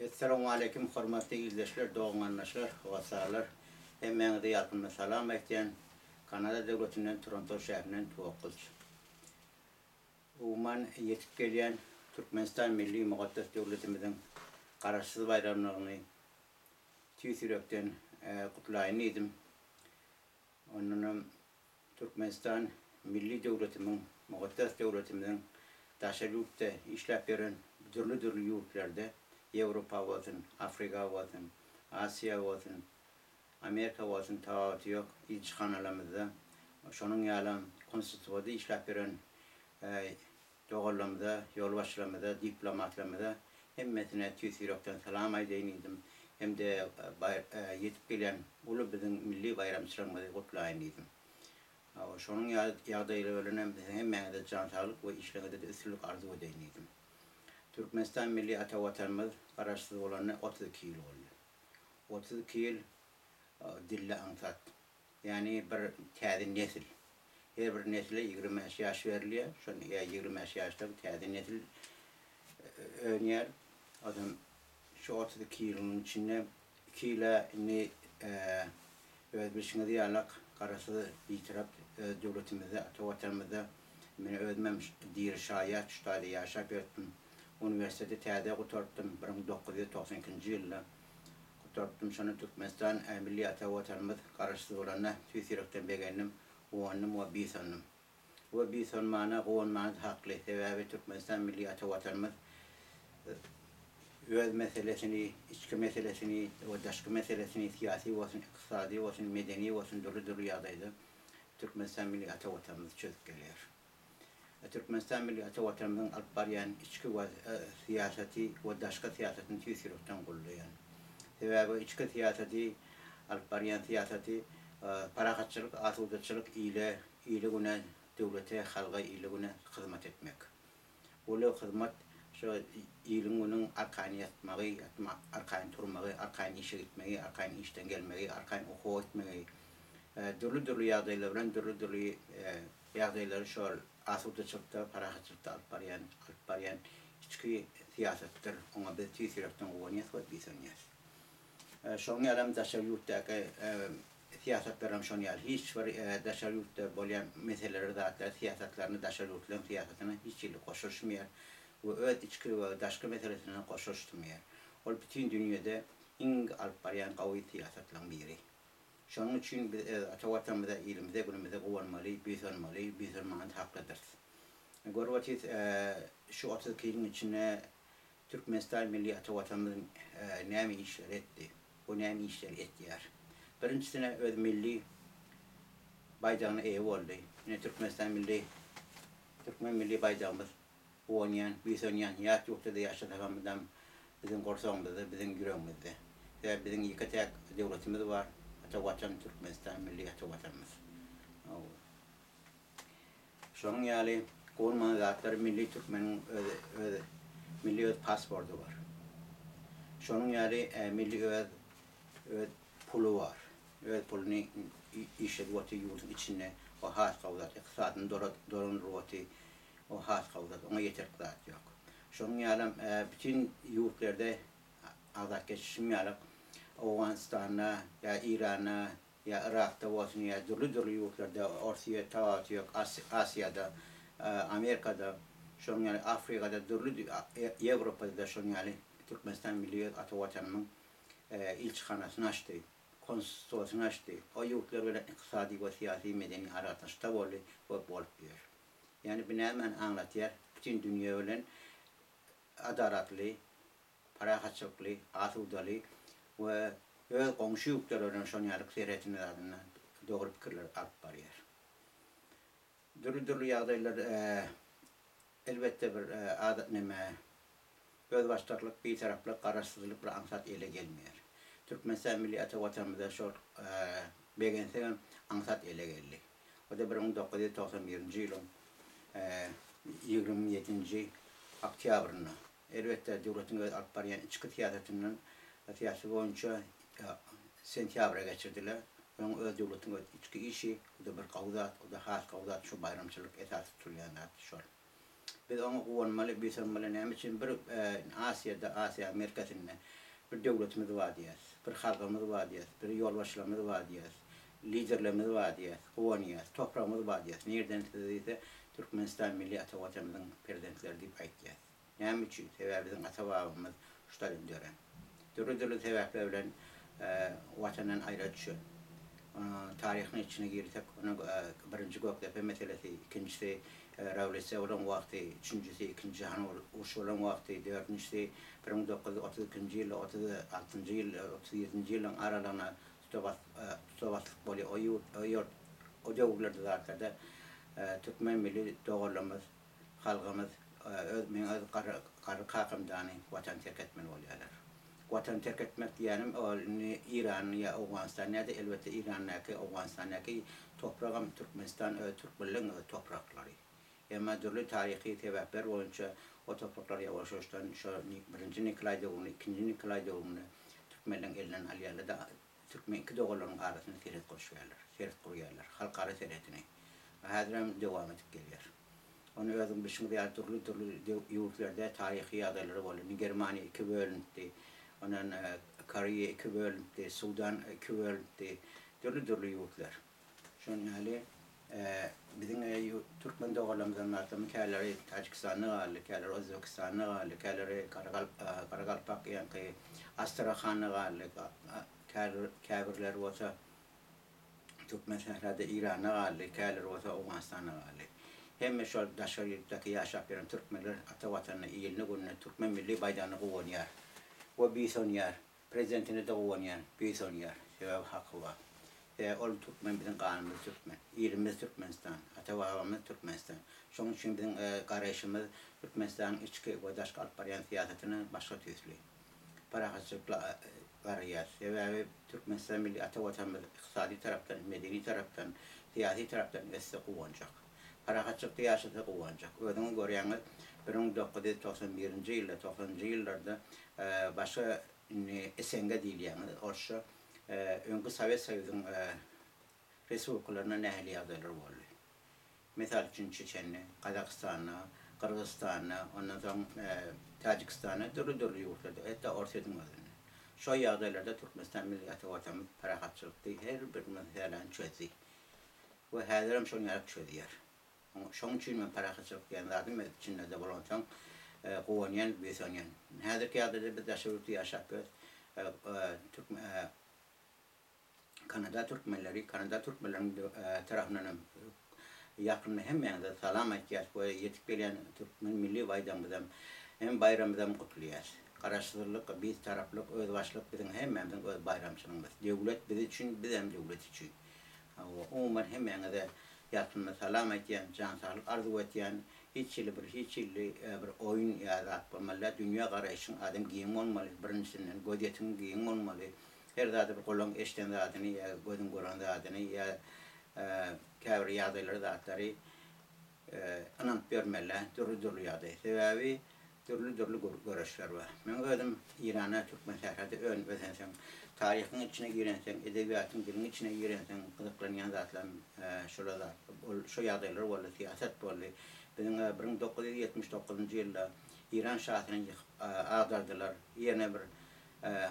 Essalawmaleýkim hormatly ildeşler, dogan-garyndaşlar, hossarlar. Hemmäňize ýalkymly salam aýtýan. Kanada döwletinden Toronto şäherinden Tuwakgylyç. Umuman ýetip gelýän Türkmenistan milli mukaddes döwletimiziň Garaşsyz baýramlygyny tüýs ýürekden gutlaýyn diýdim. Ondanam Türkmenistan milli döwletimiň, mukaddes döwletimiziň daşary ýurtda işläp ýören dürli-dürli ýurtlarda, Ýewropa bolsun, Afrika bolsun, Aziýa bolsun, Amerika bolsun tapawudy ýok, ilçihanalarymyzda, şonuň ýalam konsulstwoda işläp ýören Doganlarymyza, ýolbaşçylarymyza, diplomatlarymyza hemmesine tüýs ýürekden salam aýdaýyn diýdim hem-de ýetip gelýän uly biziň milli baýramçylygymyzy gutlaýyn diýdim. Hawa, şonuň ýaly ýagdaýlar bilenem siziň hemmäňize jan saglyk we işleriňizde-de üstünlik arzuw edeýin diýdim. Türkmenistan milli ata Watanymyz Garaşsyz bolanyna 32 ýyl boldy. 32 ýyl dilde aňsat. Ýagny bir täze nesil. Her bir nesle 25 ýaş berilýär. Şol 25 ýaşda bir täze nesil önýär. Adam şu 32 ýylyň içinde 2 ýyla indi öz bilşiňiz ýalak Garaşsyz Bitarap öz döwletimizde, ata Watanymyzda men özümem diri şaýat şu taýda ýaşap ýörtdim. Uniwersiteti täze gutarypdym 1992-nji ýylda. Gutarypdym şonda Türkmenistan milli ata Watanymyz Garaşsyz bolanda tüýs ýürekden begendim, guwandym we buýsandym. We buýsanmana, guwanmana-da hakly, sebäbi Türkmenistan milli ata Watanymyz öz meselesini, içki meselesini we daşky meselesini, syýasy bolsun, ykdysady bolsun, medeni bolsun dürli-dürli ýagdaýda Türkmenistan milli ata Watanymyz çözüp gelýär. Türkmenistan milli ata Watanymyzyň alyp barýan içki syýasaty we daşky syýasatyny tüýs ýürekden goldaýan. Sebäbi içki syýasaty, alyp barýan syýasaty parahatçylyk, asudaçylyk, ile, ile-güne, döwlete, halga, ile-güne hyzmat etmek. Uly hyzmat şo iliň-günüň arkaýyn ýatmagy, arkaýyn turmagy, arkaýyn işe gitmegi, arkaýyn işden gelmegi, arkaýyn okuwa gitmegi, dürli-dürli ýagdaýlar bilen dürli-dürli Ýagdaýlary şol asudaçylykda, parahatçylykda alyp barýan, alyp barýan içki syýasatdyr. Oňa biz tüýs ýürekden guwanýas we buýsanýas. Şonuň ýalam daşary ýurtdaky syýasatlaram şonuň ýaly. Hiç bir daşary ýurtda bolýan meseleleri, zatlary, syýasatlaryny daşary ýurtlaryň syýasatyna hiç hili goşulyşmaýar we öz içki we daşky meselesine goşulyşdyrmaýar. Ol bütin dünýede iň alyp barýan gawy syýasatlaryň biri. Şonuň üçin biz öz ata Watanymyza, ilimize, günümize guwanmaly, buýsanmaly, buýsanmaga-da haklydyrys. Görüp otyrys, şu 32 ýylyň içinde Türkmenistan milli ata Watanymyz näme işleri etdi we näme işleri etýär. Birinjisine öz milli baýdagyna eýe boldy. Ine Türkmenistan milli türkmen milli baýdagymyz guwanýan, buýsanýan, ýat ýurtda-da ýaşasagam mydam biziň gursagymyzda, biziň ýüregimizde. Sebäbi biziň ýeke-täk döwletimiz bar, ata Watan, Türkmenistan milli ata Watanymyz. Şonuň ýaly guwanmaly zatlar milli türkmeniň öz öz milli öz pasporty bar. Şonuň ýaly milli öz öz puly bar. Öz puluny işledip otyr ýurduň içinde. O has gowy zat. Ykdysadyny dolandyryp otyr. O has gowy zat, oňa ýeterlik zat ýok. Şonuň ýalam bütin ýurtlarda agzap geçişim ýaly Owganystanda ýa Iranda ýa Yrakda bolsun ýa dürli-dürli ýurtlarda Orsýet tapawuty ýok Aziýada Amerikada şonuň ýaly Afrikada dürli Ýewropada-da şonuň ýaly Türkmenistan milli öz ata watanymyň ilçihanasyny açdy, konsulstwosyny açdy. O ýurtlar bilen ykdysady we syýasy medeni aragatnaşykda boldy we bolup ýör. Ýagny bu nämäni aňlatýar? Bütin dünýe bilen adalatly, parahatçylykly, asudaly we öz goňşy ýurtlary bilen şon ýaly serhetini zadynda dogry pikirleri alyp barýar. Dürli-dürli ýagdaýlar elbetde bir adat neme Özbaşdaklyk, Bitaraplyk, Garaşsyzlyk bir aňsat ele gelmeýär. Türkmenistan milli ata Watanymyza şol begensegem aňsat ele geldi. O-da 1991-nji ýylyň 27-nji oktýabrynda. Elbetde, döwletiň öz alyp barýan içki syýasatyndan syýasy boýunça sentýabra geçirdiler. Öň öz döwletiň öz içki işi, o-da bir gowy zat, o-da has gowy zat, şu baýramçylyk esasy tutulýan zat şol. Biz oňa guwanmaly, buýsanmaly. Näme üçin bir Aziýada, Aziýanyň merkezinde bir döwletimiz bar diýýäs, bir halkymyz bar diýýäs, bir ýolbaşçylarymyz bar diýýäs, liderlerimiz bar diýýäs, guwanýas, topragymyz bar diýýäs. Nirden siz diýse, Türkmenistan milli ata Watanymyzyň perzentleri diýip aýtýas. Näme üçin? Sebäbi biziň ata-babamyz şu taýdan dörän. Dürli-dürli sebäpler bilen Watandan aýra düşen. Taryhyň içine girsek, onuň birinji Gökdepe meselesi, ikinjisi rewolýusiýa bolan wagty, üçünjisi Ikinji jahan urşy bolan wagty, dördünjisi 1932-nji ýylda, 36-njy ýyl, 37-nji ýylyň aralygyna tutabaslyk bolýar. O ýurt, o ýurt, o döwürlerde zatlarda türkmen milli doganlarymyz Halkymyz öz meň öz garry garry kakam dany watany terk etmeli bolýarlar. Watany terk etmek diýýänim ol indi Irany ýa Owganystany ýa-da elbetde Irandaky Owganystandaky topragam Türkmenistan öz türkmenleň öz topraklary. Emma dürli taryhy sebäpler boýunça o topraklar ýawaş-ýawaşdan şo birinji Nikolaý döwründe ikinji Nikolaý döwründe türkmenleň elinden alýarlar-da türkmen iki doganlaryň arasynda serhet goşýarlar, serhet gurýarlar, halkara serhedini. Häzirem dowam edip gelýär. Ony özüň bilşiňiz ýaly dürli-dürli ýurtlarda taryhy ýagdaýlary boldy. Indi Germaniýa iki bölünipdi. Ondan Koreýa iki bölünipdi, Sudan iki bölünipdi. Dürli-dürli ýurtlar. Şonuň ýaly biziň türkmen doganlarymyzdan zatlaryň käleri Täjigistanda galdy, käleri Özbegistanda galdy, käleri Garagalpak ýaňky Astrahanda galdy, käbirleri bolsa Türkmen sährada Iranda galdy, käleri bolsa Owganystanda galdy. Hemme şol daşary ýurtdaky ýaşap ýören türkmenler ata watanyna, iline gününe türkmen milli baýdagyna guwanýar we buýsanýar. Prezidentine-de guwanýar, buýsanýar. Sebäbi haky bar. Sebäbi ol türkmen biziň ganymyz türkmen. Ilimiz Türkmenistan, ata-babamyz Türkmenistan. Şonuň üçin biziň garaýşymyz Türkmenistanyň içki we daşky alyp barýan syýasatyna başga tüýsli. Parahatçylykly garaýas. Sebäbi Türkmenistan milli ata Watanymyz ykdysady tarapdan, medeni tarapdan, syýasy tarapdan össe guwanjak. Parahatçylykda ýaşasa guwanjak. Özüňiz görýäňiz, 1991-nji ýylda, togsanynjy ýyllarda başga indi SNG diýilýäňiz orsça, öňki Sowet Soýuzyň respublikalarynda nähili ýagdaýlar boldy. Mysal üçin, Çeçende, Gazagystanda, Gyrgyzystanda, ondan soň Täjigistanda, dürli-dürli ýurtlarda, hatda Orsýetiň özünde. Şo ýagdaýlarda Türkmenistan milli ata Watanymyz parahatçylykdy, her bir meseläni çözdi. We häzirem şony ýaly çözýär. Şoň üçin men parahatçylyk diýen zadym öz içinde-de bolansoň guwanýan, buýsanýan. Häzirki ýagdaýda biz daşary ýurtda ýaşap ýörüs. Türkmen Kanada türkmenleri, Kanada türkmenleriniň tarapyndan hem ýakynda hemmäňize salam aýtýas we ýetip gelýän türkmen milli baýdagymyzam hem baýramymyzam gutlaýas. Garaşsyzlyk, Bitaraplyk, özbaşlyk biziň hemmämiziň öz baýramçylygymyz. Döwlet biz üçin, bizem döwlet üçin. Hawa, umuman hemmäňize ýakynda salam aýtýan, jan saglyk arzuw etýän. Hiç hili bir hiç hili bir oýun ýa zat bolmaly däl. Dünýä garaýşyň adam giň bolmaly. Birinjisinden gözýetimiň giň bolmaly. Her zady bir gulagyň eşiden zadyny ýa gözüň gören zadyny ýa käbir ýagdaýlary zatlary ynanyp ýörmeli dürli-dürli ýagdaý. Sebäbi dürli-dürli göreşler bar. Meň özüm Iranda türkmen sährada önüp ösensoň, taryhyň içine girensoň, edebiýatyň diliň içine girensoň gyzyklanýan zatlarym şolar zat ol şo ýagdaýlar boldy, syýasat boldy. Biziň 1979-njy ýylda Iran şasyny ýykyp agdardylar. Ýerine bir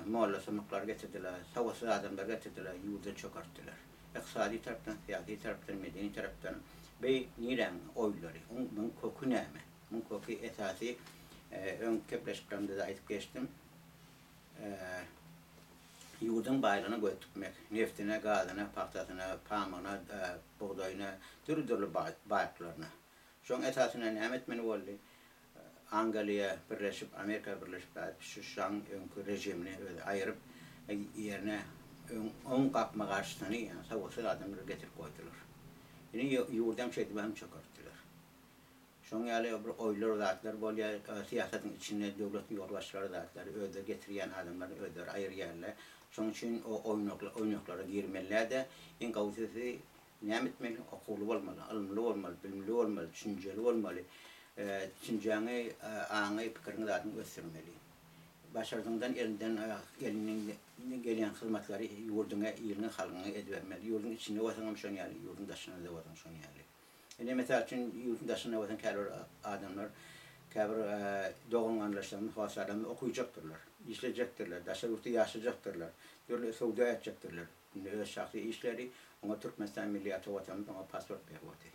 Molla sumyklary getirdiler, sowatsyz adamlary getirdiler, ýurdy çökertdiler. Ykdysady tarapdan, syýasy tarapdan, medeni tarapdan. Bi niräň oýunlary? Muň köki näme? Muň köki esasy öňki gepleşiklerimde-de aýdyp geçdim. Ýurduň baýlygyna göz dikmek, neftine, gazyna, pagtasyna, pamygyna, bugdaýyna, dürli-dürli baýlyklaryna. Şoň esasynda näme etmeli boldy? Angliýa birleşip, Amerika birleşip gaýdyp şu şaň öňki režimini özi aýyryp, ýerine öň oň gapma-garşysyny, ýagny sowatsyz adamlary getirip goýdular. Indi ýurdam şeýdip hem çökertdiler. Şoň ýaly bir oýlar zatlar bolýar, syýasatyň içinde döwletiň ýolbaşçylary zatlary özleri getirýän adamlaryny özleri aýyrýarlar. Şoň üçin o oýnaklara girmeli däl-de, iň gowusy Näme etmeli? Okuwly bolmaly, ylymly bolmaly, bilimli bolmaly, düşünjeli bolmaly. Düşünjäňi, aňy, pikiriňi zadyňy ösdürmeli. Başardygyňdan elinden elinden gelýän hyzmatlary ýurduňa, iliňe, halkyňa edibermeli. Ýurduň içinde bolsaňam şoň ýaly, ýurduň daşynda-da bolsaň şoň ýaly. Ine mysal üçin ýurduň daşynda bolsaň käbir adamlar, käbir dogan-garyndaşlarymyz, hossarlarymyz okyjakdyrlar, işlejekdirler, daşary ýurtda ýaşajakdyrlar, dürli söwda etjekdirler. Indi öz şahsy işleri, oňa Türkmenistan milli ata Watanymyz oňa pasport berip otyr.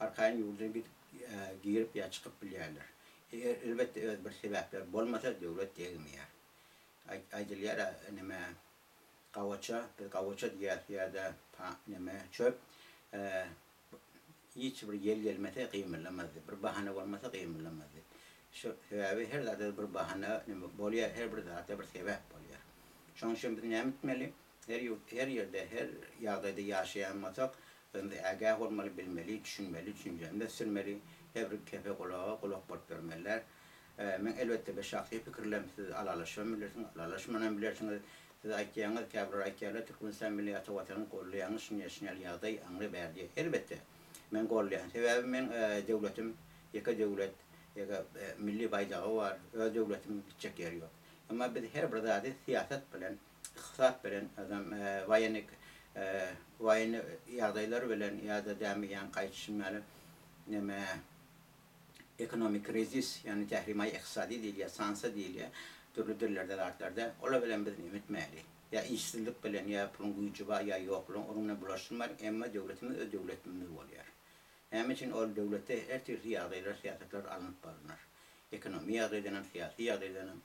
Arkaýyn ýurda gidip, girip ýa çykyp bilýärler. Eger elbetde öz bir sebäpleri bolmasa döwlet degmeýär. Aýdylýar-a neme gawaça, biz gawaça diýýäs ýa-da neme çöp hiç bir ýel gelmese gymyldamazdy, bir bahana bolmasa gymyldamazdy. Şu sebäbi her zada bir bahana neme bolýar, her bir zatda bir sebäp bolýar. Şonuň üçin biz näme etmeli? Her ýurt, her ýerde, her ýagdaýda ýaşaýan bolsak, özümiz ägä bolmaly, bilmeli, düşünmeli, düşünjämizi ösdürmeli, her bir kepe gulaga gulak bolup ýörmeli däl. Meň elbetde bir şahsy pikirlem, siz ylalaşybam bilersiňiz, ylalaşmanam bilersiňiz. Siz aýtýaňyz, käbirler aýtýarlar, Türkmenistan milli ata Watanyny goldaýaňyz, şunýa şunýaly ýagdaý aňry bäri diýip. Elbetde, men goldaýan. Sebäbi meň döwletim ýeke döwlet, ýeke milli baýdagy bar, öz döwletim gitjek ýeri ýok. Emma biz her bir zady syýasat bilen, ykdysat bilen, özem woýennik, woýenni ýagdaýlar bilen ýa-da dämi ýaňky aýdyşym ýaly neme ekonomik krizis, ýagny tährimaý ykdysady diýilýär, sanksiýa diýilýär, dürli dillerde zatlarda, olar bilen biz neme etmäli? Ýa işsizlik bilen, ýa puluň güýji bar, ýa ýoklugyň, onuň bilen bulaşdyrmaly, emma döwletimiz öz döwletimiz bolýar. Näme üçin ol döwletde her türli ýagdaýlar, syýasatlar alnyp barynar. Ekonomiýa ýagdaýdan hem, syýasy ýagdaýdan hem,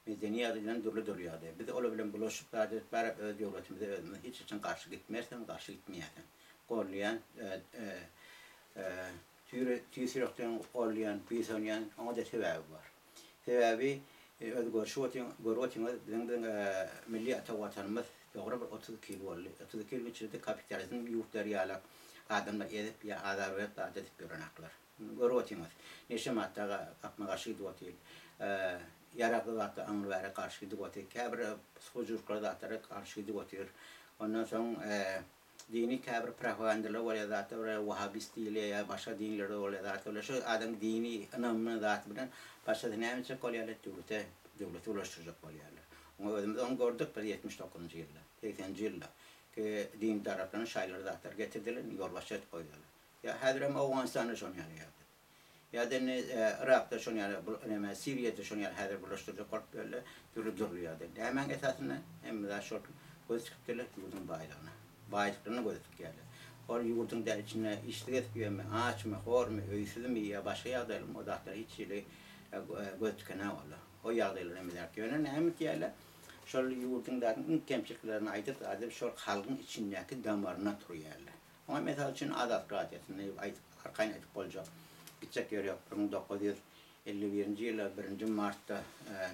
Medeni ýagdaýdan dürli-dürli ýagdaý. Biz olar bilen bulaşyp zat edip baryp öz döwletimize özümiz hiç haçan garşy gitmerisem, garşy gitmeýäsem. Gollaýan, tüýs ýürekden gollaýan, buýsanýan, oňa-da sebäbi bar. Sebäbi öz görşüp otyň, görüp otyňyz, biziň biziň milli ata Watanymyz dogry bir 32 ýyl boldy. 32 ýylyň içinde kapitalizm ýurtlary ýalak adamlar ezip ýa azar berip zat edip ýörenaklar. Görüp otyňyz. Neşe madda gapma-garşy gidip otyr. Ýaragly zatlar aňry-bäri garşy gidip otyr. Käbir psihožurklar zatlara garşy gidip otyr. Ondan soň dini käbir propagandalar bolýar zatlar bolýar, wahabist diýilýär ýa başga dinlerde bolýar zatlar bolýar. Şu adam dini ynamyny zat bilen başgasy näme etjek bolýarlar? Döwlete, döwleti bulaşdyrjak bolýarlar. Oňa özümiz ony gördük biz 79-njy ýylda, 80-nji ýylda ki dini taraplaryň şaýlary zatlar getirdiler, ýolbaşçy edip goýdular. Ýa häzirem Owganystanda şon ýaly ýagdaý. Ýa-da indi Yrakda şon ýaly, bu näme Siriýada şon ýaly häzir bulaşdyrjak bolup ýörler. Dürli-dürli ýagdaý. Nämäň esasynda? Hemme zat şol göz tikipdirler ýurduň baýlygyna. Baýlyklaryna göz tikýärler. Ol ýurduň däl içinde işsiz gezip ýörmi, açmy, hormy, öýsüzmi ýa başga ýagdaýlymy o zatlara hiç hili göz tikenok olar. O ýagdaýlar hemme zat. Ýöne näme diýýärler? Şol ýurduň zadyň iň kemçiliklerini aýdyp, aýdyp şol halkyň içindäki damaryna turýarlar. Oňa mysal üçin Azatlyk Radiosyny aýdyp, arkaýyn aýdyp boljak. Gitjek ýeri ýok. 1951-nji ýylda birinji martda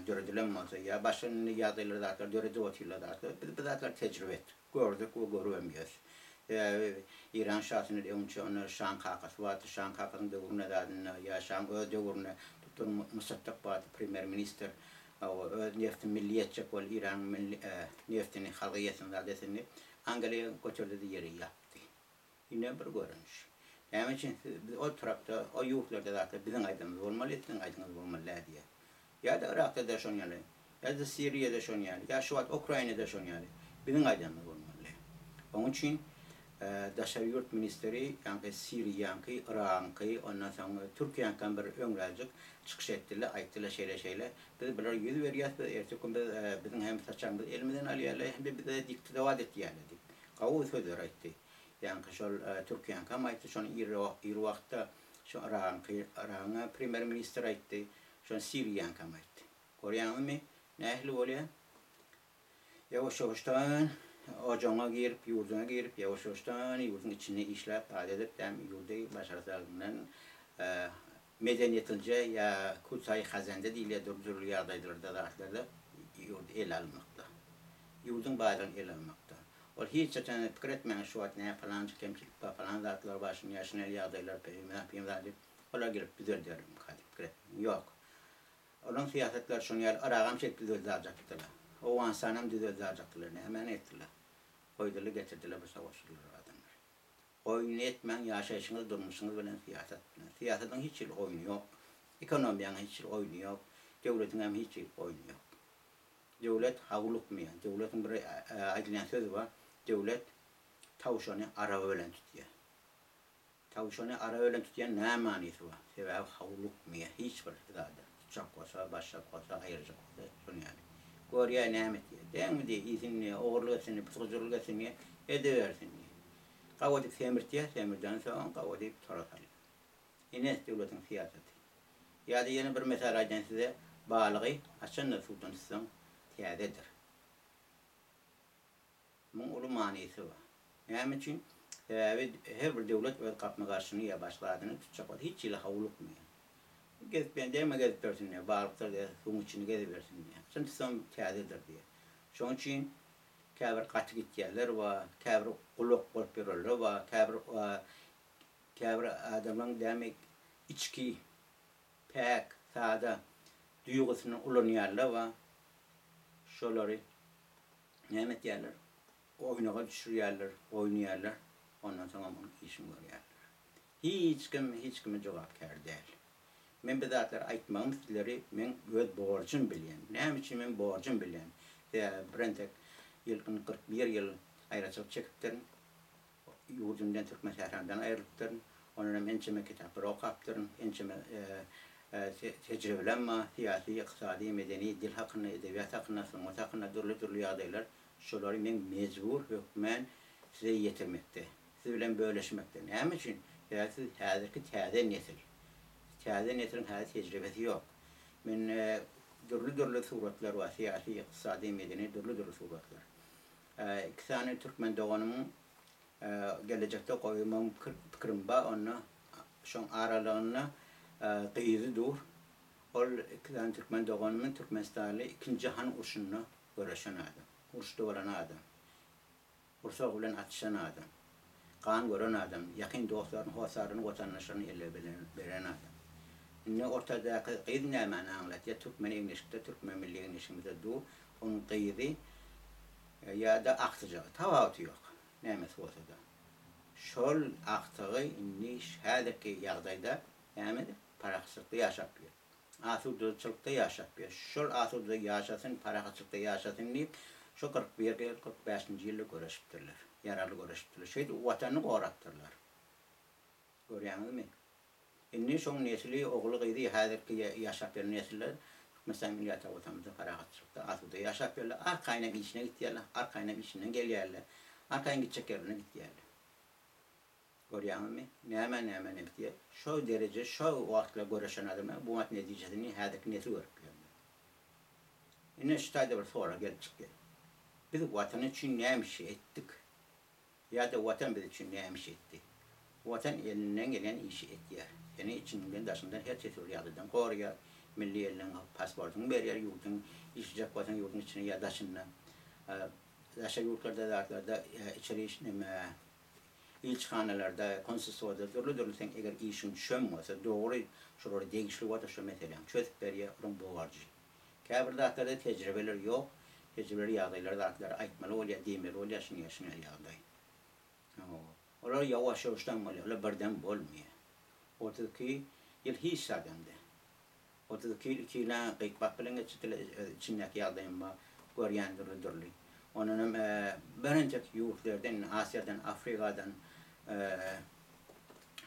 döredilen bolsa ýa başga indi ýagdaýlar zatlar döredip otyrlar zatlar. Biz bu zatlary tejribe etdik. Gördük we görübem ýörüs. Sebäbi Eýran şasyny öňçe onda şaň kakasy bardy. Şaň kakasynyň döwründe zadynda ýa şaň öz döwründe doktor Musaddyk bardy, premýer ministr. Öz neftini milli etjek boldy, Eýranyň milli neftini halka ýetsin zat etsin diýip. Angliýa göterdi-de ýeri ýapdy. Ine bir görnüş. Näme üçin siz biz o tarapda, o ýurtlarda zatlar biziň aýdanymyz bolmaly, siziň aýdyňyz bolmaly däl diýýär. Ýa-da Yrakda-da şon ýaly, ýa-da Siriýada şon ýaly, ýa şu wagt Ukrainada şon ýaly. Biziň aýdanymyz bolmaly. Oň üçin daşary ýurt ministri, ýaňky Siriýaňky, Yragyňky, ondan soň Türkiýäňkem bir öňräjik çykyş etdiler, aýtdylar şeýle-şeýle. Biz bulara ýüz berýäs, biz ertir gün biz biziň hem saçagymyzy elimizden alýarlar, hem-de bize diktowat etýärler diýip, gawy sözler aýtdy. Ýaňky şol Türkiýäňkam aýtdy, şony ir ir wagtda şo Yragyňky, Yragyň premýer ministri aýtdy, şony Siriýaňkam aýtdy. Görýäňizmi, nähili bolýar? Ýuwaş-ýuwaşdan ojagyňa girip, ýurduňa girip, ýuwaş-ýuwaşdan ýurduň içinde işläp, zat edip, däm ýurdy başarsagyňdan medeniýetlije ýa kutsaýy hazende diýilýär dürli-dürli ýagdaýlarda zatlarda ýurdy ele almakda. Ýurduň baýlygyny ele almakda. Ol hiç haçan pikir etmäň şu wagt nä palança kemçilik bar, palan zatlar bar, şunýa şunýaly ýagdaýlar, pemzat diýip, olar gelip düzeldermika diýip pikir etmäň. Ýok. Olaň syýasatlary şoň ýaly Yragam şeýdip düzeldi aljakdylar. Owganystanam düzeldi aljakdylar. Nämäni etdiler? Goýdular getirdiler bu savaşylar adamlary. Oýun etmäň ýaşaýşyňyz durmuşyňyz bilen syýasat bilen. Syýasatyň hiç hili oýny ýok. Ekonomiýaň hiç hili oýny ýok. Döwletiň hem hiç hili oýny ýok. Döwlet hawlukmaýar. Döwletiň bir aýdylýan sözi bar. Döwlet tawşany araba bilen tutýar. Tawşany ara bilen tutýan näme manysy bar? Sebäbi howlukmaýar hiç bir zada. Tutjak bolsa, başjak bolsa, aýyrjak bolsa şonuň ýaly. Görýär näme etýär. Deňmi diýýär, iýsin diýýär, ogurlyk etsin diýýär, pysgyjurlyk etsin diýýär, edewersin diýýär. Gawa diýip semirtýär, semirden soň gawa diýip tora salýar. Ine, döwletiň syýasaty. Ýa-da ýene bir mysal aýdaýyn size, balygy haçan-da suwdan tutsaň, täzedir. Muň uly manysy bar. Näme üçin? Sebäbi her bir döwlet öz gapma-garşyny ýa başga zadyny tutjak bolsa hiç hili howlukmaýar. Gezip ýa degme gezip ýörsün diýýär, balykdyr diýýär, suwuň içinde gezibersin diýýär. Haçan tutsaň täzedir diýýär. Şonuň üçin käbir gaty gitýänler bar, käbir gulak bolup ýörenler bar, käbir käbir adamlaryň dämi içki päk, sada duýgusyny ulanýanlar bar. Şolary näme etýärler? Oýnaga düşürýärler, oýnaýarlar, ondan soňam onuň işini görýärler. Hiç kim hiç kime jogapkär däl. Men bu zatlary aýtmagym sizleri meň öz borjum bilýän. Näme üçin men borjum bilýän? Sebäbi birentek ýyl 41 ýyl aýraçylyk çekipdirin. Ýurdumdan Türkmen sähramdan aýrylypdyryn. Ondan hem ençeme kitaplary okapdyryn. Ençeme tejribelem bar. Syýasy, ykdysady, medeni, dil hakynda, edebiýat hakynda, sungat hakynda dürli-dürli ýagdaýlar. Şolary men mejbur hökmän size ýetirmekde. Siz bilen bölüşmekde. Näme üçin? Sebäbi siz häzirki täze nesil. Täze nesliň häzir tejribesi ýok. Men dürli-dürli suratlar bar. Syýasy, ykdysady, medeni dürli-dürli suratlar. Iki sany türkmen doganymyň gelejekde goýmagyň pikirim bar onda şoň aralygynda gyzy dur. Ol iki sany türkmen doganymyň Türkmenistanly ikinji jahan urşunda göreşen adam. Uruşda bolan adam. Gursagy bilen atyşan adam. Gan gören adam. Ýakyn dostlaryny, hossarlaryny, watandaşlaryny elle beren adam. Indi ortadaky gyz nämäni aňlatýar? Türkmen egin-eşikde, türkmen milli egin-eşigimizde dur. Onuň gyzy ýa-da agtyjagy, tapawudy ýok, nämesi bolsa-da. Şol agtygy indi häzirki ýagdaýda nämede? Parahatçylykda ýaşap ýör. Asudaçylykda ýaşap ýör. Şol asuda ýaşasyn, parahatçylykda ýaşasyn diýip, şo 41 ýyl, 45-nji ýylda göreşipdirler. Ýaragly göreşipdirler. Şeýdip Watanyny gorapdyrlar. Görýäňizmi? Indi şoň nesli, ogly-gyzy häzirki ýaşap ýören nesiller Türkmenistan milli ata Watanymyzda parahatçylykda, asuda ýaşap ýörler. Arkaýynam işine gitýärler, arkaýynam işinden gelýärler. Arkaýyn gitjek ýerlerine gitýärler. Görýäňizmi? Nämä nämä nebitýär. Şo dereje, şo wagtlar göreşen adamlar bu wagt netijesini häzirki nesil görüp ýörler. Ine şu taýda bir sorag gelip çykýar. Biz Watan üçin näme iş etdik? Ýa-da Watan biz üçin näme iş etdi? Watan elinden gelen işi etýär. Seni içiňden daşyňdan her teswir ýagdaýdan goraýar. Milli elinden pasportyňy berýär ýurduň işlejek bolsaň ýurduň içinde ýa daşynda. Daşary ýurtlarda zatlarda içeri iş neme ilçihanalarda, konsulstwoda dürli-dürli seň eger işiň düşen bolsa dogry şolara degişli bolsa şo meseläňi çözüp berýär olaň borjy. Käbir zatlarda tejribeler ýok, tejribeli ýagdaýlar zatlary aýtmaly bolýar, diýmeli bolýar, şuny ýa şuny ýagdaý. Hawa. Olar ýawaş-ýawaşdan bolýar, olar birden bolmaýar. 32 ýyl hiç zadam däl. 32 ýyl iki ýyl-ä gyk-bak bilen geçirdiler, öz içindäki ýagdaýym bar, görýän dürli-dürli. Ondanam birinjek ýurtlardan, Aziýadan, Afrikadan,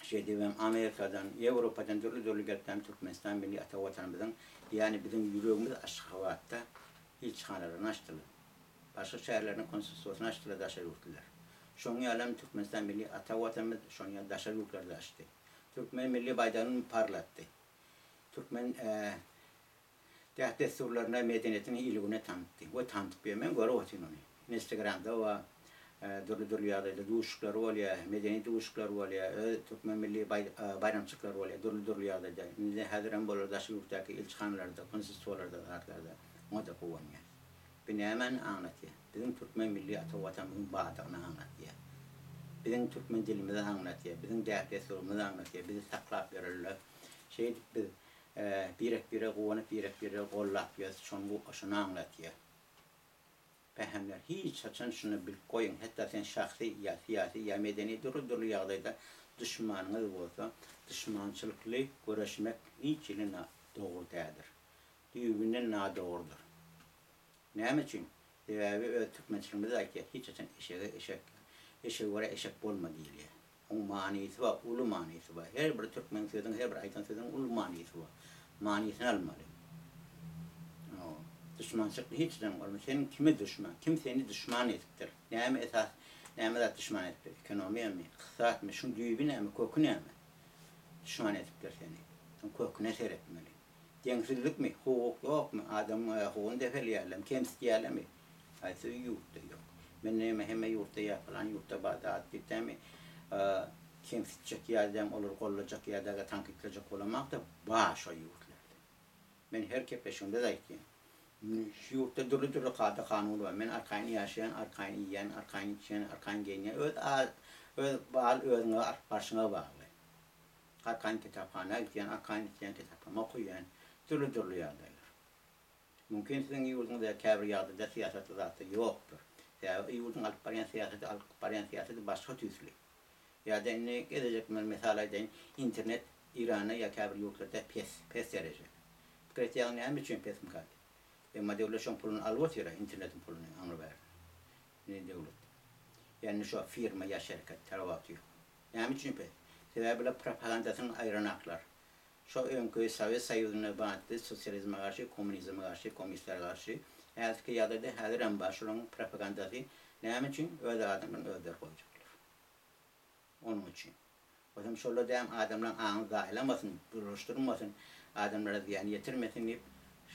Şeýdibem Amerikadan, Ýewropadan dürli-dürli gelip hem Türkmenistan milli ata Watanymyzyň, ýagny biziň ýüregimiz Aşgabatda ilçihanalaryny açdylar. Başga şäherleriniň konsulstwosyny açdylar daşary ýurtlylar. Şonuň ýaly hem Türkmenistan milli ata Watanymyz şonuň ýaly daşary ýurtlarda açdy. Türkmen milli baýdagyny parlatdy. Türkmen Däp-dessurlaryny, medeniýetini il-güne tanytdy we tanytyp ýör. Men görüp otyryn ony. Instagramda we dürli-dürli ýagdaýda duşuşyklary bolýar, medeni duşuşyklar bolýar, öz türkmen milli baýramçylyklary bolýar dürli-dürli ýagdaýda. Indi häzirem bolar daşary ýurtdaky ilçihanalarda, konsulstwolarda, zatlarda. Oňa-da guwanýas. Bu nämäni aňlatýar? Biziň türkmen milli ata Watanymyzyň bardygyny aňlatýar. Biziň türkmen dilimizi aňlatýar, biziň däp-dessurymyzy aňlatýar, bizi saklap ýörerler. Şeýdip biz Birek-birege guwanyp, birek-biregi gollap ýörüs, şony şuny aňlatýar. Pähimler, hiç haçan şuny bilip goýuň, hatda sen şahsy ýa syýasy ýa medeni dürli-dürli ýagdaýda duşmanyňyz bolsa, duşmançylykly göreşmek hiç hili dogry däldir. Düýbünden nadogrudyr. Näme üçin? Sebäbi öz türkmençiligimizde aýtýar, hiç haçan eşege eşek, eşege görä eşek bolma diýilýär. Oň manysy bar, uly manysy bar. Her bir türkmen sözüň, her bir aýdan sözüň uly manysy bar. Manysyny almaly. Hawa. Duşmançylyk hiç haçan bolmaz. Sen kime duşman? Kim seni duşman edipdir? Näme esas, näme zat duşman edipdir? Ekonomiýamy, ykdysatmy? Şuň düýbi näme, köki näme? Duşman edipdir seni. Şuň köküne seretmeli. Deňsizlikmi, hukuk ýokmy, adamyň hukugyny depeleýärlermi, kemsitýärlermi? Haýsy ýurtda ýok? Men näme hemme ýurtda ýa pylan ýurtda bar zat diýip dämi kemsitjek ýa dämi olary gollajak ýa daga tankytlajak bolamok-da, bar şo ýurtlarda. Men her gepleşigimde-de aýtýan. Şu ýurtda dürli-dürli kada-kanun bar. Men arkaýyn ýaşaýan, arkaýyn iýýän, arkaýyn içýän, arkaýyn geýinýän. Öz öz bal özüňe alyp barşyňa bagly. Arkaýyn kitaphana gidýän, arkaýyn isleýän kitaplamy okaýan. Dürli-dürli ýagdaýlar. Mümkin siziň ýurduňyzda käbir ýagdaýda syýasatly zatlar ýokdur. Sebäbi ýurduň alyp barýan syýasaty alyp barýan syýasaty başga tüýsli. Ýa-da indi gezejek men mysal aýdaýyn, internet Iranda ýa käbir ýurtlarda pes, pes dereje. Pikir etýäňiz näme üçin pesmika diýip. Emma döwlet şoň puluny alyp otyr-a, internetiň puluny aňry bärden. Indi döwlet. Ýa indi şo firma ýa şerket tapawuty ýok. Näme üçin pes? Sebäbi bular propagandasyny aýranaklar. Şo öňki Sowet Soýuzynda bardy sosializme garşy, kommunizme garşy, kommunistlere garşy. Häzirki ýagdaýda häzirem bar şolaryň propagandasy. Näme üçin? Öz adamlaryny özleri goýjaklar. Onuň üçin. Özem şolar däm adamlaryň aňyny zaýalamasyn, bulaşdyrmasyn, adamlara zyýan ýetirmesin diýip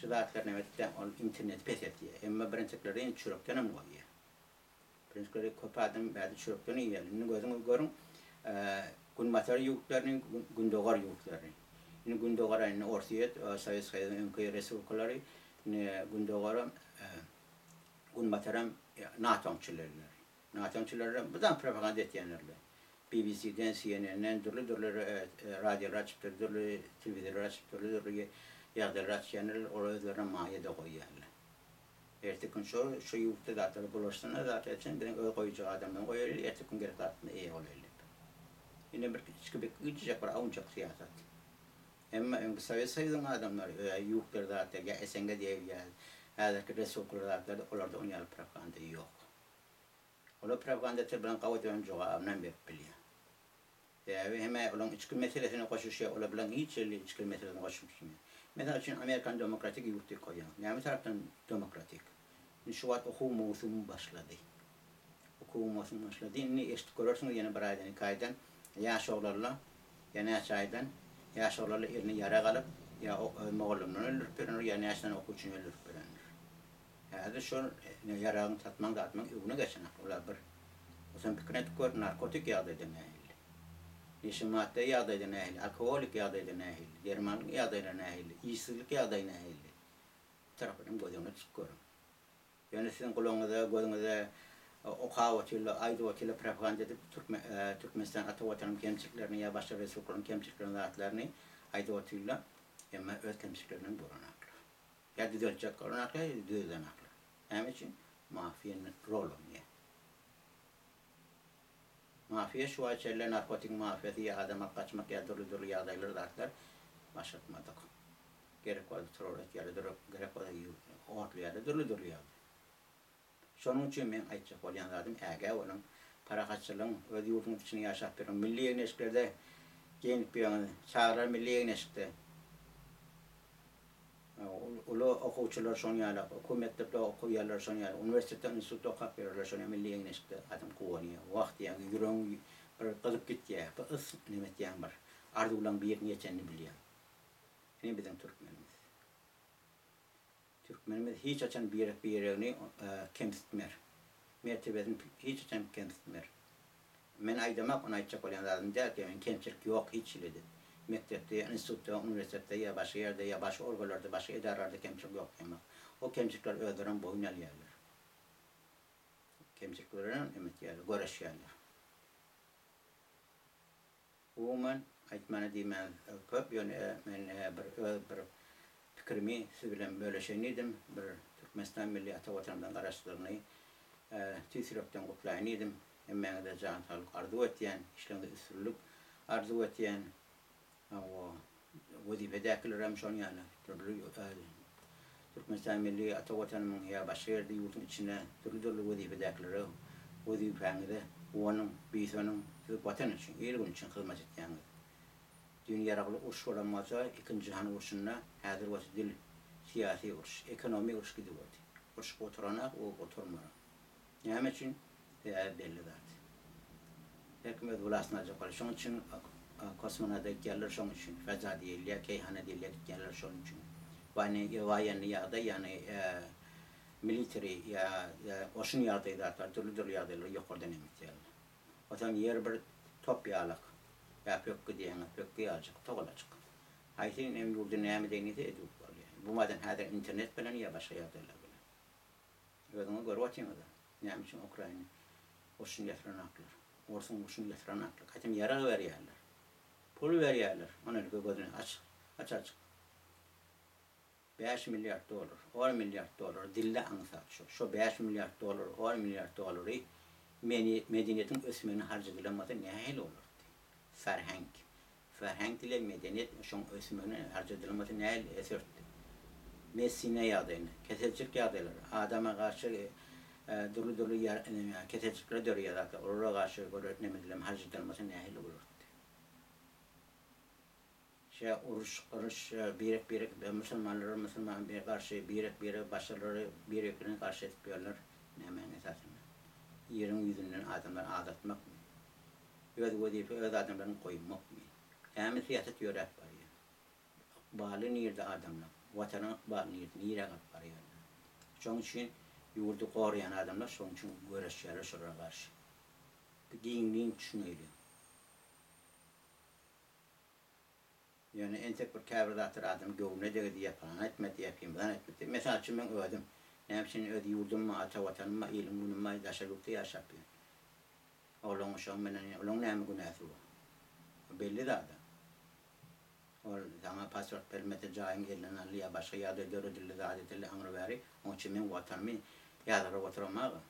şu zatlary näme etdi ol interneti peseltýär. Emma birinjikleri indi çürekdenem goýýar. Birinjikleri köp adam bäde çürekden iýýär. Indi gözüňiz görüň, günbatar ýurtlaryny, gündogar ýurtlaryny. Indi gündogara indi Orsýet, Sowet Soýuzynyň öňki respublikalary, indi gündogaram, günbataram NATO-nyň çillerleri. NATO-nyň çilleri mydam propaganda etýänlerler. BBC-den, CNN-den dürli-dürli radiolar açypdyr, dürli telewizorlar açyp, dürli-dürli ýagdaýlar açýanlar, olar özlerine maýa-da goýýarlar. Erteki gün şo şu ýurtda zatlary bulaşsynlar zat etsin biziň öz goýujak adamymyzy goýaly erteki gün gerek zatymyza eýe bolaýly diýip. Indi bir içki bir güýjejek bir awunjak syýasat. Emma öňki Sowet Soýuzyň adamlary ö ýurtlar zatlar ýa SNG diýilýär häzirki respublikalar zatlar olarda on ýaly propaganda ýok. Olar propagandaçylar bilen gawy dönen jogabynam berip bilýär. Sebäbi hem-ä olaň içki meselesine goşulyşýar, olar bilen hiç hili içki meselesine goşulyşmaýar. Mysal üçin, Amerikany demokratik ýurt diýip goýýaňyz. Näme tarapdan demokratik? Indi şu wagt okuw möwsümi başlady. Okuw möwsümi başlady. Indi eşidip görersiňiz ýene bir aýdan, iki aýdan ýaş oglanlar ýa näçe aýdan ýaş oglanlar eline ýarag alyp, ýa mugallymlaryny öldürip berendir, ýa näçe sany okuwçyny öldürip berendir. Häzir şol ýaragyň satmaň zatmaň öňüne geçenak olar bir. Sen pikir edip gör narkotik ýagdaýda nähili. Neşe madda ýagdaýda nähili, alkogolik ýagdaýda nähili, dermanlyk ýagdaýlar nähili, işsizlik ýagdaýy nähili. Bu tarapynam göz öňüne tutup görüň. Ýöne siziň gulagyňyza, gözüňize okap otyrlar, aýdyp otyrlar, propaganda edip Türkmenistan ata watanyň kemçiliklerini ýa başga respublikalaryň kemçiliklerini zatlaryny aýdyp otyrlar. Emma öz kemçiliklerinem görenoklar. Ýa düzeltjek bolanaklar ýa düzedenaklar. Näme üçin? Mafiýa rol oýnaýar. Mafiýa şu wagt çenli narkotik mafiýasy ýa adam alyp gaçmak ýa dürli-dürli ýagdaýlar zatlar başartmadyk. Gerek bolsa terror etýärler, gerek bolsa otlaýarlar, dürli-dürli ýagdaý. Şonuň üçin meň aýtjak bolýan zadym ägä boluň, parahatçylygyň, öz ýurduňyz içinde ýaşap ýörüň, milli egin-eşiklerde geýnip ýörüňiz, çagalar milli egin-eşikde. Uly okuwçylar şoň ýaly, okuw mekdepde okaýarlar şoň ýaly, uniwersitetde, institutda okap ýörler şoň ýaly milli egin-eşikde adam guwanýar. Wah diýýäň, ýüregiň bir gyzyp gitýär, bir ys neme etýäň bir, arzuwlaň biriniň ýetenini bilýäň. Ine biziň türkmenimiz. Türkmenimiz hiç haçan birek biregini kemsitmer. Mertebesini hiç haçan kemsitmer. Men aýdamak ony aýtjak bolýan zadym däl ki men kemçilik ýok hiç hili diýip. Mekdepde ýa institutda uniwersitetde ýa başga ýerde ýa başga organlarda başga edaralarda kemçilik ýok diýemok. O kemçilikleri özlerem boýun alýarlar. Kemçilikler bilen neme etýärler göreşýärler. Umuman, aýtmana diýmän köp, ýöne men bir öz bir pikirimi siz bilen böleşeýin diýdim. Bir Türkmenistan milli ata Watanymyzyň Garaşsyzlygyny tüýs ýürekden gutlaýyn diýdim. Hemmäňize jan saglyk arzuw etýän, işleriňizde üstünlik arzuw etýän. Hawa, wezipedäkilerem şonuň ýaly dürli Türkmenistan milli ata Watanymyň ýa başga ýerde ýurduň içinde dürli-dürli wezipedäkilere wezipäňize. Guwanyň, buýsanyň, siz Watan üçin, il-gün üçin hyzmat etýäňiz. Düýn ýaragly uruş bolan bolsa, ikinji jahan urşunda, häzir bolsa dil, syýasy uruş, ekonomik uruş gidip otyr. Uruş gutaranak, u gutarmarak. Näme üçin? Sebäbi belli zat. Her kim öz wlastyny aljak bolýar. Şonuň üçin kosmonawta gitýärler, şonuň üçin. Feza diýilýär, keýhana diýilýär, gitýärler şonuň üçin. Waýennyý ýagdaý, ýagny military ýa goşun ýagdaýy zatlar dürli-dürli ýagdaýlary ýokardan emitýärler. Onsoň ýer bir top ýalak, ýa pökgi diýýäňiz, pökgi ýaljyk, togalajyk. Haýsy hem ýurdy näme deňnese edip bolýar. Bu madan häzir internet bilen ýa başga ýagdaýlar bilen. Özüňiz görüp otyňyz-a, näme üçin Ukraina goşun ýatyranaklar, orsuň goşun ýatyranaklar, gaýtam ýarag berýärler, pul berýärler, onalika gözüni aç, aç-açyk. Bäş milliard dollar, on milliard dollar dilde aňsat şo. Şo bäş milliard dollar, on milliard dollary meni medeniýetiň ösmegine harç edilen bolsa nähili bolardy? Ferheng. Ferheng dile medeniýet şoň ösmegine harç edilen bolsa nähili ösertdi? Medisina ýagdaýyna, keselçilik ýagdaýlary, adama garşy dürli-dürli keselçilikler döreýär zatlar, olara garşy göre neme edilen harç edilen bolsa nähili bolardy? Şe uruş gyryş birek birek musulmanlary musulman bir garşy birek birek başgalary birek birine garşy edip ýörler nämäň esasynda ýeriň ýüzünden adamlary azaltmakmy öz wezipe öz adamlaryny goýmakmy näme syýasat ýöräp barýar ykbaly nirde adamlaň watanyň ykbaly nirde nirä galyp barýarlar şoň üçin ýurdy goraýan adamlar şoň üçin göreşýärler şolara garşy giňliň düşüneýliň. Ýöne entek bir käbir zatlar adam göwnüne degdi diýýär, pylan etmedi diýýär, pimlan etmedi diýýär. Mysal üçin meň özüm, näme üçin öz ýurdumma, ata watanymma, ilim günümma daşary ýurtda ýaşap ýörün. Olaň şoň menen olaň näme günäsi bar? O belli zada. Ol saňa pasport berilmese jaýyň elinden alyndy ýa başga ýagdaý döredildi, zat edildi aňry bäri. Oň üçin men watanymy ýazgaryp oturamag-a.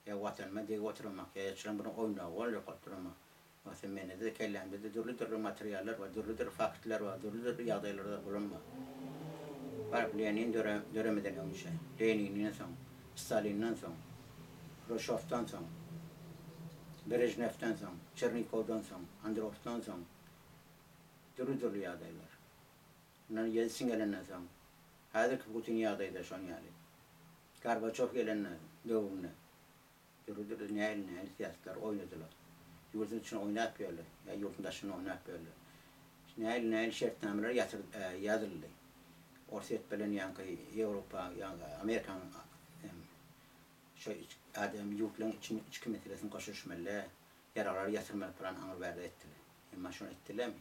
Ýa Watanyma degip oturamak, ýa ýaçylan bir oýnagy boljak bolup duramak. Ýogsa mende-de, kellämde-de dürli-dürli materiallar bar, dürli-dürli faktlar bar, dürli-dürli ýagdaýlarda bolan bar. Baryp Lenin döremeden öňçe, Leninden soň, Stalinden soň, Hruşowdan soň, Brežnewden soň, Çernikowdan soň, Andropdan soň dürli-dürli ýagdaýlar. Ondan Ýeltsin gelenden soň, häzirki Putin ýagdaýy-da şon ýaly. Gorbaçow gelende döwründe dürli-dürli nähili-nähili syýasatlar oýnadylar. Ýurduň içinde oýnap ýörler, ýa ýurduň daşynda oýnap ýörler. Nähili-nähili şertnameler ýatyr ýazyldy. Orsýet bilen ýaňky Ýewropa, ýa Amerikanyň şo adam ýurtlaryň içinde içki meselesini goşulyşmaly, ýaraglary ýatyrmaly plan aňry-bärde etdiler. Emma şony etdilermi?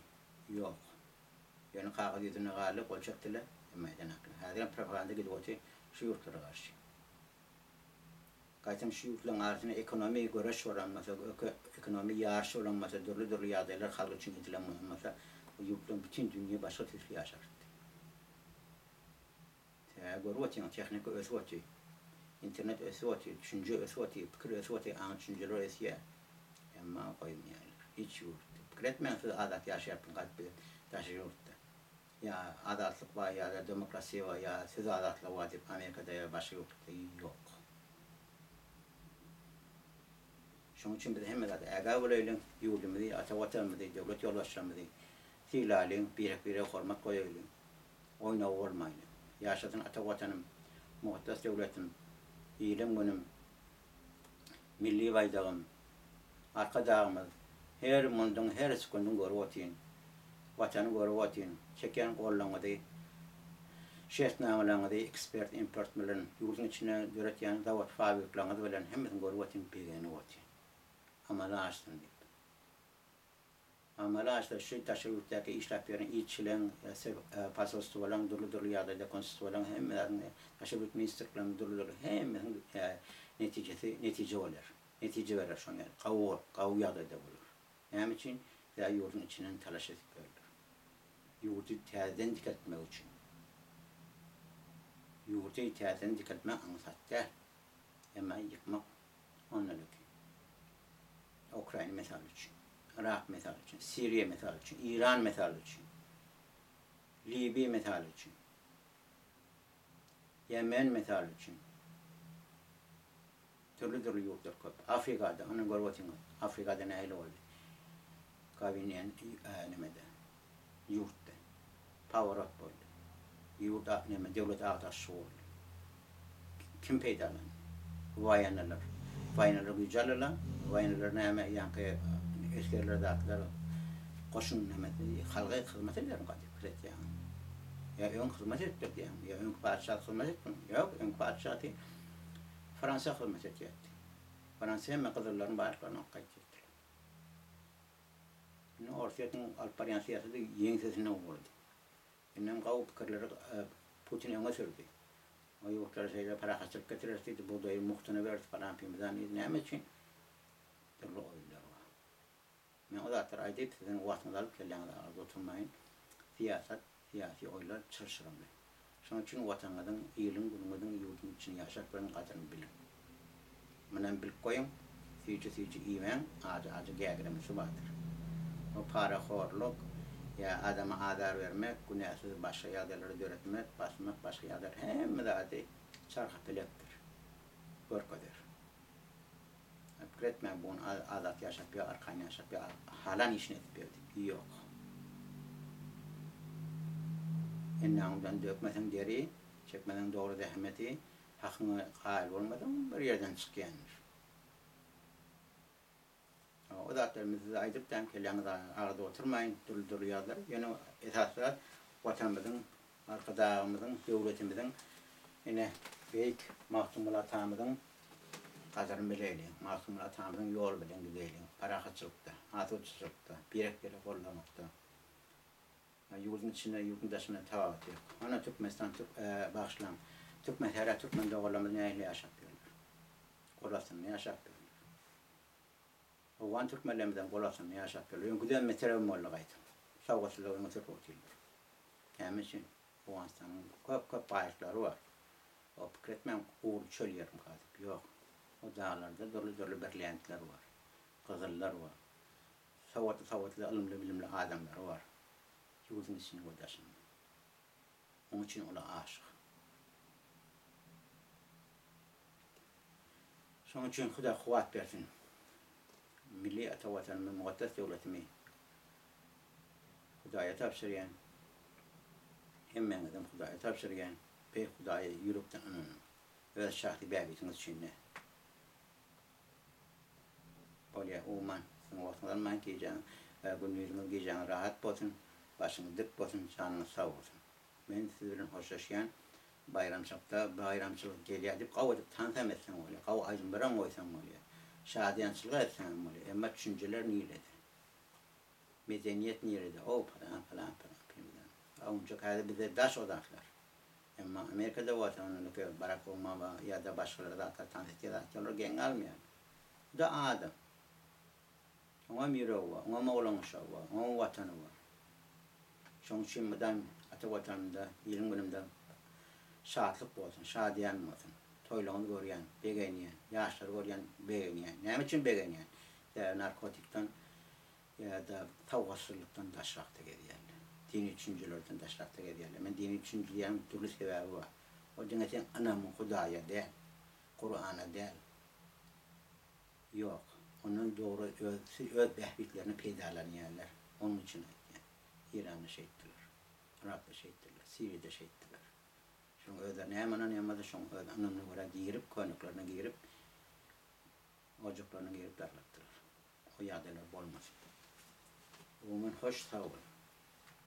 Ýok. Ýöne kagyz ýüzünde galdy, gol çekdiler, emma edenaklar. Häzirem propaganda gidip otyr şu ýurtlara garşy. Gaýtam şu ýurtlaryň arasynda ekonomiki göreş bolan bolsa, ekonomiki ýaryş bolan bolsa, dürli-dürli ýagdaýlar halk üçin edilen bolan bolsa, bu ýurtlaryň bütin dünýe başga tüýsli ýaşardy. Sebäbi görüp otyň, tehnika ösüp otyr. Internet ösüp otyr, düşünje ösüp otyr, pikir ösüp otyr, aň-düşünjeler ösýär. Emma goýmaýarlar. Hiç ýurtda. Pikir etmäň siz azat ýaşaýarsyň gaýdyp bize daşary ýurtda. Ýa azatlyk bar ýa-da demokrasiýa bar ýa söz azatlygy bar diýip Amerikada ýa başga ýurtlarda ýok. Şonuň üçin biz hemme zada ägä bolaýlyň, ýurdumyzy, ata Watanymyzy, döwlet ýolbaşçylarymyzy sylaýlyň, birek-birege hormat goýaýlyň. Oýnagy bolmaýly. Ýaşasyn ata Watanym, mukaddes döwletim, ilim-günüm, milli baýdagym, Arkadagymyz her munduň, her sekundyň görüp otyn. Watany görüp otyn. Çekýän gollaňyzy, şertnamalaňyzy ekspert, import bilen, ýurduň içinde döretýän zawod, fabriklaňyz bilen hemmesini görüp otyn, begenip otyn. Amala aşsyn diýip. Amala aşsa şu daşary ýurtdaky işläp ýören ilçileň, posolstwolaň, dürli-dürli ýagdaýda konsulstwolaň hemme zadyň daşary ýurt ministrlikleriň dürli-dürli hemmesiniň netijesi netije bolar. Netije berer şoň ýaly gawy gawy ýagdaýda bolar. Näme üçin? Sebäbi ýurduň içinden talaş edip ýörler. Ýurdy täzeden dikeltmek üçin. Ýurdy täzeden dikeltmek aňsat däl. Emma ýykmak ondan öki. Ukraina mysal üçin, Yrak mysal üçin, Siriýa mysal üçin, Iran mysal üçin, Libiýa mysal üçin, Ýemen mysal üçin. Dürli-dürli ýurtlar köp. Afrikada, ony görüp otyňyz. Afrikada nähili boldy? Gawiniýan nemede, ýurtda. Paworot boldy. Ýurt neme, döwlet agdaryşygy boldy. Kim peýdalandy? Waýennalar. Waýennalar güýji aldylar. Waýennalar näme, ýaňky esgerler zatlar goşun neme, halga hyzmat edermi gaty pikir etýäňiz? Ýa öň hyzmat edipdir diýýäňmi? Ýa öňki patyşa hyzmat etdimi? Ýok, öňki patyşasy Fransiýa hyzmat edýärdi. Fransiýa hemme gyzyllaryň baýlyklaryny alyp gaýtýardylar. Indi Orsýetiň alyp barýan syýasaty ýeňsesine ugrady. Indem gawy pikirleri Putin öňe sürdi. O ýurtlara şeýle parahatçylyk getireris diýdi, bugdaýy mugtuna bereris falan pimizan diýdi. Näme üçin? Dürli oýunlar bar. Men o zatlary aýdyp siziň wagtyňyzy alyp kelläňizi agyrdyp oturmaýyn. Syýasat, syýasy oýunlar çylşyrymly. Şonuň üçin Watanyňyzyň, iliň, günüňiziň, ýurduň içinde ýaşap ýören gadyryny biliň. Munam bilip goýuň, süýji-süýji iýmäň, ajy-ajy gägiremesi bardyr. O parahorluk, ýa adama azar bermek, günäsiz başga ýagdaýlary döretmek, basmak, başga ýagdaýlar hemme zady çarhapelekdir. Görkezer. Pikir etmäň bu gün azat ýaşap ýa arkaýyn ýaşap ýa halan işini edip ýör diýip. Ýok. Ennaňdan dökmeseň deri, çekmeseň dogry zähmeti, hakyňa kaýyl bolmasaň bir ýerden çykýandyr. O zatlary men size aýdyp däm kelläňizi agyrdyp oturmaýyn dürli-dürli ýazlar. Ýöne esasy zat Watanymyzyň, Arkadagymyzyň, döwletimiziň ine beýik Magtymguly atamyzyň gadyryny bileýliň. Magtymguly atamyzyň ýoly bilen gideýliň. Parahatçylykda, asudaçylykda, birek-biregi goldamakda. Ýurduň içinde, ýurduň daşynda tapawut ýok. Ana Türkmenistan türk bagyşlaň. Türkmensähra türkmen doganlarymyz nähili ýaşap ýörler. Gol astynda ýaşap ýörler. Owgan türkmenlerimizem gol astynda ýaşap ýörler. Öňküden beterem boldy gaýtam. Sowgatsyzlygy öňe sürüp otyrlar. Näme üçin? Owganystanyň köp-köp baýlyklary bar. O pikir etmäň gury çöl ýermika diýip. Ýok. O daglarda dürli-dürli brilliantlar bar. Gyzyllar bar. Sowatly-sowatly, ylymly-bilimli adamlary bar. Ýurduň içinde we daşynda. Onuň üçin olar aşyk. Şonuň üçin Hudaý kuwwat bersin. Milli ata Watanymy, mukaddes döwletimi Hudaýa tabşyrýan. Hemmäňizem Hudaýa tabşyrýan. Beýik Hudaýa ýürekden ynanyň. Öz şahsy bähbitiňiz üçin däl. Bolýa umuman siziň wagtyňyzy almaýyn gijäň gündiziňiz gijäňiz rahat bolsun başyňyz dik bolsun janyňyz sag bolsun men siz bilen hoşlaşýan baýramçylykda baýramçylyk gelýär diýip gawy edip tansam etseň bolýar gawy aýdymlaram goýsaň bolýar şadyýançylyk etseňem bolýar emma düşünjeler nirede medeniýet nirede ow pylan pylan pylan pimdan onçak häzir bize daş o zatlar Emma Amerikada bolsa onunky Barak Obama ýa-da başgalar zatlar tans etýän zatlar olar geň galmaýarlar. Bu-da adam. Oňam ýüregi bar, oňam oglan-uşagy bar, oňam watany bar. Şonuň üçin mydam ata watanymda, iliň günümde şatlyk bolsun, şadyýan bolsun. Toýlaryňyzy görýän, begenýän, ýaşlary görýän, begenýän. Näme üçin begenýän? Sebäbi narkotikden Ýa-da sowatsyzlykdan daşrakda gezýärler. Dini düşünjelerden daşrakda gezýärler. Men dini düşünje diýýänim dürli sebäbi bar. O diňe seň ynamyň Hudaýa däl, Kurana däl. Ýok. Ondan dogry öz öz bähbitlerine peýdalanýarlar. Onuň üçin aýtýan. Iranda şeýtdiler. Yrakda şeýtdiler. Siriýada şeýtdiler. Şoň özleri näme ynanýan bolsa şoň öz ynamyna görä girip, köýneklerine girip, ojaklaryna girip dargatdylar. O ýagdaýlar bolmasyn. Umuman hoş sag boluň.